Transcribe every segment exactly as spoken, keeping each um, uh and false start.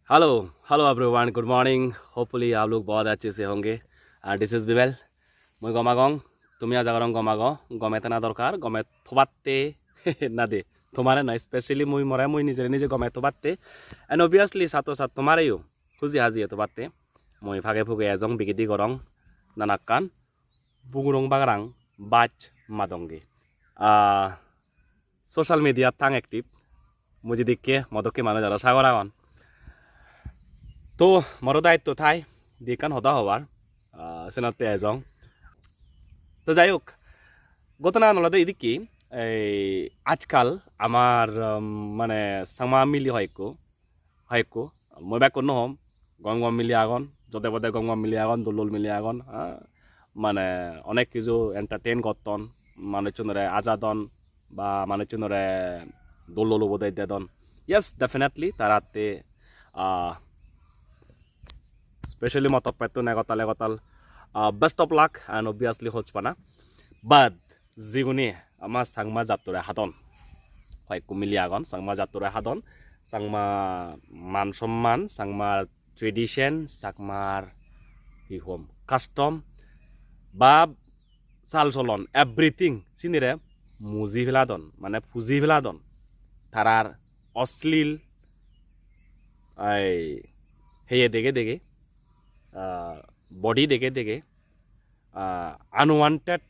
Hello, hello everyone, good morning. Hopefully आप लोग बहुत अच्छे से होंगे। And this is Bibel. Mui gom agong, tumi aja gorong gom ago, gome thana dorkar, gome thobatte, na de, tomare noi, specially mui more mui nijere nije gome thobatte. And obviously sato sat tomareyo huji hajiye thobatte. Mui phage phuge ejong, bigidi gorong, nanakkan bugurong bagarang baj madonge. Ah, social media tang active, mui jedikke modokke manuj aro sagor agon. To moro daitto thai di ekkan hoda hobar, ah, senotte ejong. To jai hok, ghotonagan olode idikke, ei ajkal amar, um, mane Changma mili hoyekko, hoyekko, mui bekkun no hom, gom gom mili agon, jode bode gom gom mili agon, dol dol mili agon, ah, mane onek kiju entertain gotton, manuchunore ajadon, ba manuchunore dol dol obode dedon. Yes, definitely, taratte, ah, specially mo toppettun egotal egotal, ah, best of luck and obviously hojpana. But jigune ama Changma jattore hadon, hoyekko mili agon Changma jattore hadon, Changma man somman, Changma tradition, Changmar hi hom custom ba chal cholon, everything sinire muji peladon, mane puji peladon. Tarar oslil ei heye dege dege, ah, body dege dege, ah, unwanted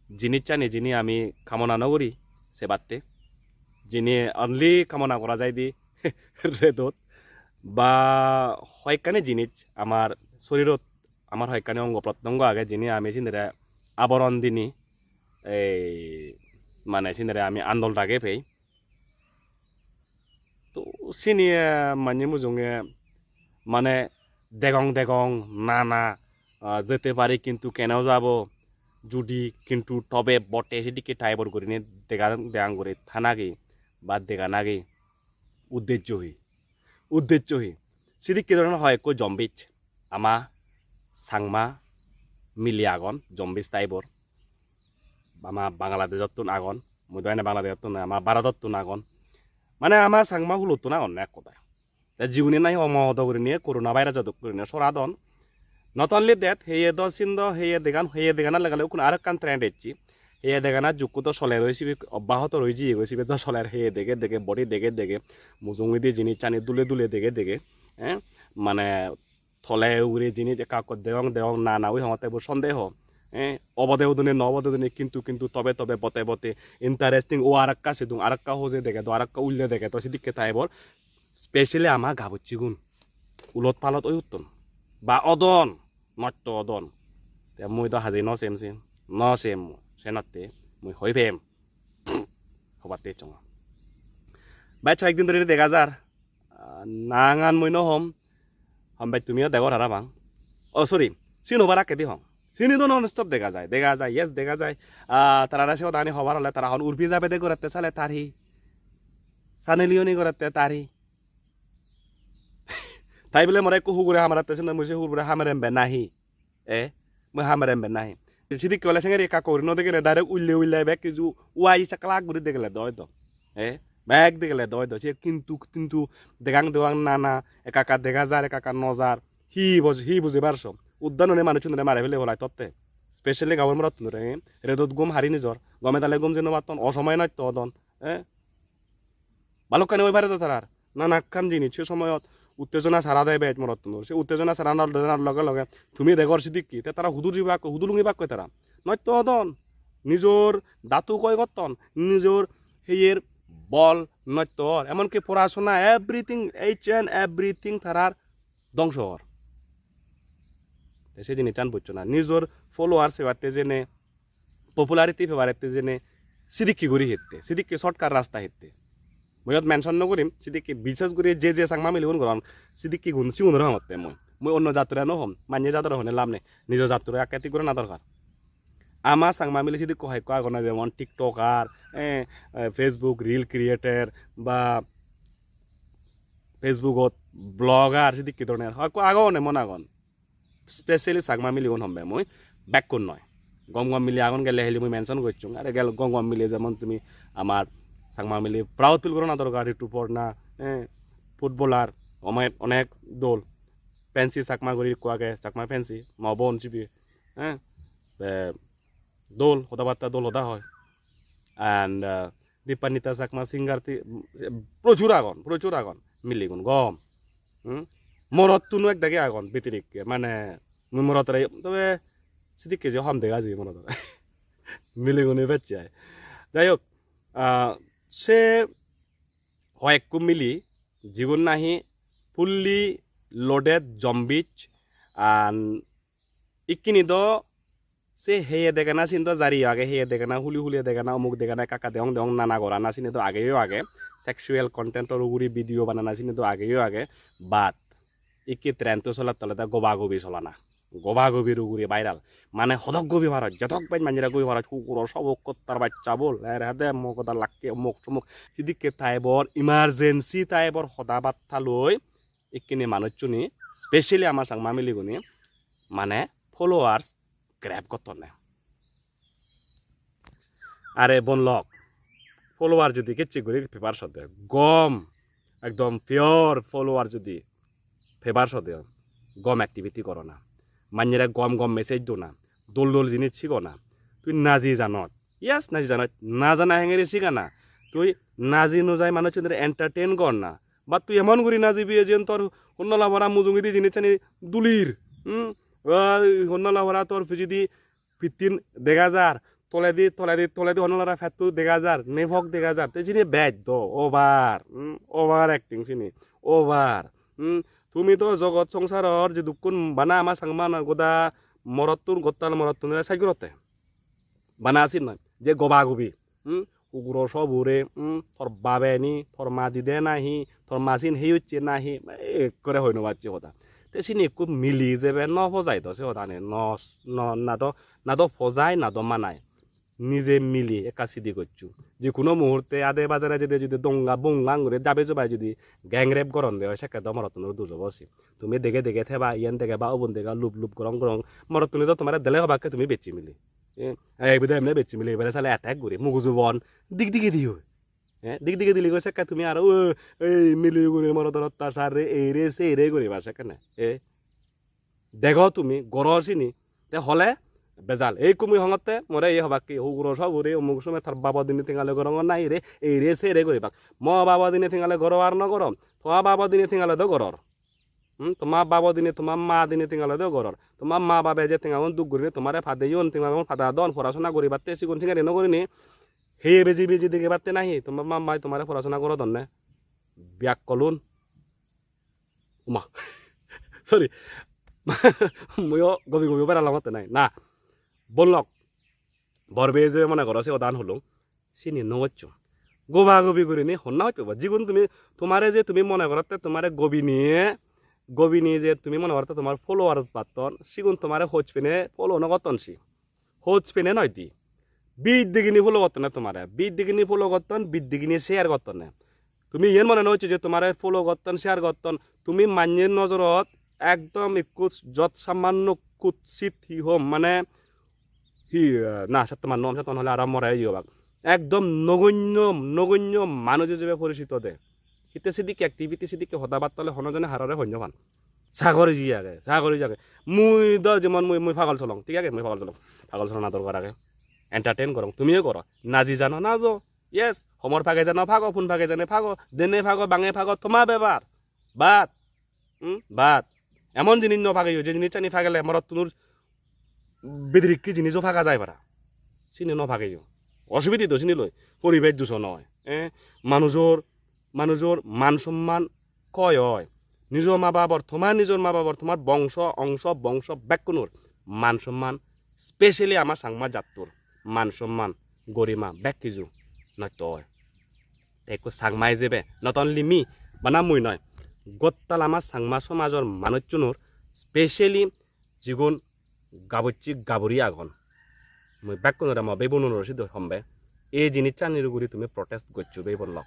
jinissani jini ami kamona no guri sebatte, jini only kamona gora jaide redot ba hoyekkani jinis amar sorirot, amar hoyekkani ongo protyongo age, jini ami sinire aboron dinei, ei, mane sinire ami andol dage pei. To sini, eh, manye mujunge mane degong degong nana, ah, jete pari kintu keno jabo, judi kintu tobe bote, sidikke type-or gurinei dega, degang guri thanagi ba deganagi uddejjo hi? Uddejjo hi? Sidikke dhoronor hoyekko zombies ama Changma mili agon, zombies type-or. Ama Bangladesh-ottun agon, mui do ene Bangladesh-ottun noi, ama Bharat-ottun agon. Mane ama Changma hulottun agon ek hodai. Te jigune nahi omohodo gurinei corona virus-o dok gurinei soradon. Not only that, heye do sin do, heye degan, heye degan lege lege ukkun arekkan trend ecche. Heye degana jukko do soler oi sibe, obbahoto roi jiyegoi sibe do soler, heye dege dege, body dege dege, mujungedi jinissani dule dule dege dege, eh? Mane tole ugure jinis ekka ekka degong degong, na na ui hongotte bo sondeho, eh? Obode udune no obode udune, kintu kintu tobe tobe bote bote interesting. O arekka sidung, arekka hoje dege do, arekka ulle dege do, sidikke type-or. Specially ama gabucchigun ulot palot oi utton ba odon, nosto odon. Te mui do haji no sem sen, no sem mui, senotte mui hoi pem. Hobatte ecchong. Bej hoyekdin dhori dega jar, ah, nangan mui no hom, hom bej tumiyo degor parapang. Oh, sorry, sin hobar akkedi hong. Sini do non stop dega jai, dega jai, yes, dega jai. Ah, tarare se hodani hobar hole tara hon Urfi Javed-e gorette sale tar hi? Sunny Leone gorette tar hi? Tai bile more ekko hugure hamaratte, sene mui se hugure hamerem be nahi? E, mui hamerem be nahi? Sidikke ole sengeri ekka guri no degene direct ulle ulle bek kiju uai saklak guri degele do hoito. E, bek degele do hoito. Se kintu, kintu degang degang nana, ekka ekka dega jar, ekka ekka no jar. Hi boj-, hi bujibar so? Uddan hone manuchunore mare fele holai totte. Specially gabur morottunore, e, redot gum hari nijor. Gome dale gum jei no patton, osomoy nosto odon. E, Balokkani oi pare do tarar. Nanakkan jinis se somoyot uttejona sara de bej morottunor. Se uttejona sara nor denar loge loge tumi degor sidikke, te tara hudu jibak, hudu lungibak koi tara. Nosto odon. Nijor datu koi gotton, nijor heyer bol nosto or. Emonki porasona, everything, each and everything tarar dongso or. Te se jinissan bujjo na. Nijor follower sebatte jene, popularity pebatte jene, sidikke guri hette, sidikke shortcut rasta hette. Mui iyot mention no gurim, sidikke bishes guri je je Changma miligun goron, sidikke gun sigunore hongotte mui. Mui onno jattore no hom, manye jattore hone lab nei, nijo jattore akke thik gorana dorkar. Ama Changma mili sidikke hoyekko agon na, jemon TikToker, eh, eh, Facebook reel creator ba Facebook-ot blogger sidikke dhoronor hoyekko agon, emon agon. Specially Changma miligun hom be mui, bekkun noi. Gom gom mili agon, gelle heli mui mention gocchung. Are gel gom gom mili jemon tumi amar Changma mili proud feel gorana dorkar, Ritu Parna, eh, footballer, Onek, onek dol. Fancy Chakma guri ekko age, Chakma Fancy, mo bon sibe. He? Te dol, hoda batta dol hoda hoi. And, uh, Dipanita Chakma singer ti, prochur agon, prochur agon. Miligun gom. Hmm? Morottuno ek dagi agon, bitirikke. Mane, mui morotore, tobe, sidikke je hom dega je morotore. Miligune bechche ai. Jai hok, ah, se hoyekko mili, jigun nahi fully loaded zombies, and ikkini do se heye degana sin do jari age, heye degana, huli huli degana, omuk degana, ekka ekka degong degong, nana gorana sini do ageyo age, sexual content or uguri video banana sini do ageyo age, but ikke trend to solat tole da goba gobi solana. Goba gobir ugure viral. Mane hodok gobi parot, jodok bej manjere gobi parot, huguro sobok kottar baccha bol, ere hade mogoda lakke, omuk somuk, sidikke type or emergency type or hoda batta loi, ikkini manuchchuni, specially ama Changma miliguni, mane followers grab gottonne. Are bon lok, follower judi kecche guri favors ode, gom, ekdom pure follower judi favors ode, gom activity gorona. Manjere gom gom message dona, dol dol jinis sigona. Tui naji janot, yes, naji janot, na jana hengeri sigana. Tui naji nujai manuchunore entertain gorna. Ba tui emon guri najibi, jiyen tor honnala bara mujungedi jinissani dulir. Hmm? Ba honnala bara tor pijedi pittin dega jar, toledi, toledi, toledi honnalore petto dega jar, nepok dega jar. Te sini bej do, over, hmm, over acting sini, over. Hmm, tumi do jogot songsaror jidukkun bana ama Changma noi, goda morottun, gottal morottunore saj gorotte. Bana sin noi, je goba gobi, hmm, uguro sobure, hmm, tor babe ni, tor ma dide nahi, tor ma sin hei hocche nahi, ekkore hoi no pacche hoda. Te sini ekko mili jebe no pojai do se hodani, no, no, na do, na do pojai, na do manai. Nije mili ekka sidi gocchu. Je kuno muhurte ade bajare jede judi donga bongang guri dabe jobai judi gang rape goronde oi, sekke do morottunor duj obo se. Tumi dege dege theba, iyen dege ba ubun dega, lup lup gorong gorong. Morottune do tomare dele hobakke tumi bechchi mili. Eh, ei bide emne bechchi mili, ebare sale attack guri, muguju bon, dik dige diyo. Eh, dik dige diligoi sekke tumi aro, "O, ei mili guri morodor ottachar re, ei re, sei re," guriba sekkene. Eh, dego tumi, goro sini. Te hole, bejal. Ei kumi hongotte, more ei hobakke, huguro sobure, omuk somoi tar babo dine tenga loi gorongor nahi re, ei re, sei re guribak. Mo babo dine tenga loi goro ar no goro, toma babo dine tenga loi do goror. Hmm, toma babo dine, toma ma dine tenga loi do goror. Toma ma babe je tengagun duk gurinei tomare padeyon, tengagun pada don, porasona guribatte sigon singari no gurinei. Heye beji beji degebatte nahi, toma ma mai tomare porasona gorodonne. Biyakkolun. Uma. Sorry. Muiyo gobi gobi beralongotte nahi. Na. Bon lok. Bor beye je mone goro se hodan holung. Sini no goccho. Goba gobi gurinei honna hoj pebo. Jigun tumi, tomare je tumi mone gorotte tomare gobinei, gobinei je tumi mone gorotte tomar followers batton, sigun tomare hoj pene follow no gotton si. Hoj pene noi di. Biddigini follow gottonne tomare. Biddigini follow gotton, biddigini share gottonne. Tumi iyen mone no hocche je tomare follow gotton, share gotton. Tumi mannye nojorot ekdom ikku jot samanno kutsit hi hom, mane hi, eh, na, settoman nom, settoman hole aro more iye obak. Ekdom nogonyo, nogonyo manuj ijebe poricito de. Hitte sidikke activity, sidikke hoda batta ole hono jone harore hoi no pan. Sagor iji age, sagor iji age. Mui do jemon mui, mui pagol solong, thik age? Mui pagol solong. Pagol solana dorkar age. Entertain gorong, tumiyo goro. Naji jano najo. Yes, homor page jano pago, phone page jano pago, dene pago, bange pago, toma bebar. But, hmm, but emon jinis no pageyo, je jinissani pagele morottunor bidirikki jiniso paga jai para. Sini no pageyo. Osubide do sini loi. Poribesh duson oi. Eh, manujor, manujor man somman koi oi. Nijo ma babor, tomar nijor ma babor, tomar bongso, ongso, bongso bekkunor man somman, specially ama Changma jattor man somman, gorima bek hiju nosto oi. Te ekko Changma ijebe, not only me, bana mui noi, gottal ama Changma somajor manuchunor, specially jigun gabucchi gaburi agon, mui bekkunore mo bebununore sidu hombe, ei jinissanir uguri tumi protest goccho bebun lok.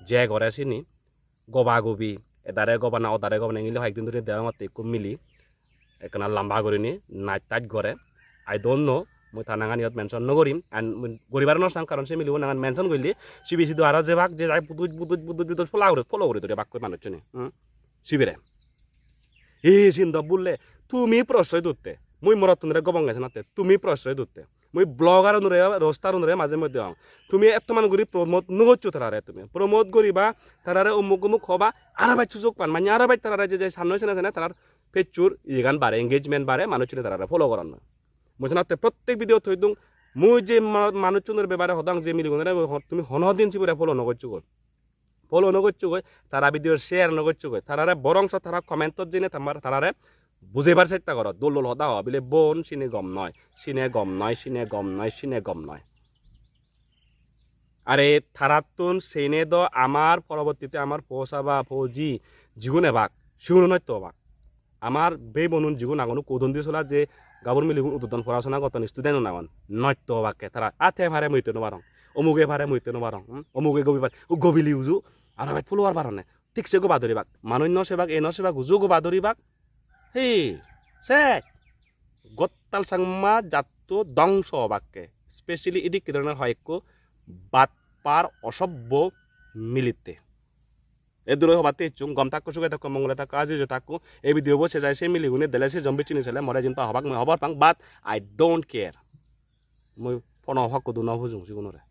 Je gore sini, goba gobi, edare goba na odare goba na, ingile hoyekdin dhuri degongotte ekko mili ekkana lamba gurinei naj taj gore. I don't know, mui ta nangan iyot mention no gorim, and mui goribar no sang, karon se milibo nangan mention gorile sibe sidu aro jebak, je jai buduj buduj buduj buduj follow guri, follow guri duri bakkoi manuchchune. Hmm? Sibere. Hi sindo bulle, tumi prosroy dutte. Mui morottunore gobong gese natte, tumi prosroy dutte. Mui blogger unore, roaster unore maje moddhe hong. Tumi ettoman guri promote no goccho tarare tumi. Promote guriba, tarare umuk umuk hoba, aro bej sujog pan, mane aro bej tarare je je sanno sene sene tarar page-sur iyegan bare, engagement bare, manuchune tarare follow goron. Mui senotte prottek video thoi dung, mui je ma-, manuchunor bebare hodang, je miligunore ho-, tumi hono din sibere follow no gocchogoi. Follow no gocchogoi, tara video share no gocchogoi. Tarare borongso tara comment-ot jeinei tamar tarare bujebar chesta goro. Dol dol hoda ho, bile bon sine gom noi, sine gom noi, sine gom noi, sine gom noi. Are tarattun sene do amar porobottite amar po saba, po ji, jigun ebak, sigun nosto obak. Amar bei bonun jigun agon, ukko udon di sola je gabur miligun udodon, porasona gotton, student un agon, nosto obakke tara. A te pare mui te no parong, omuge pare mui te no parong, hmm? Omuge gobi pare, o gobili uju, aro bej follower baronne. Thik se goba doribak. Manuj no sebak, e no sebak, uju goba doribak. Hi, se gottal Changma jatto dongso obakke. Specially idikke dhoronor hoyekko batpar osobbo militte. E duro hobatte icchung, gom thakko, suge thakko, mongole thakko, aji jo thakko. Ei video bo se jai se miligune dele se zombie chini sele more jin pa hobak mui hobor pang, but I don't care. Mui pono hokko du no hujung sigunore.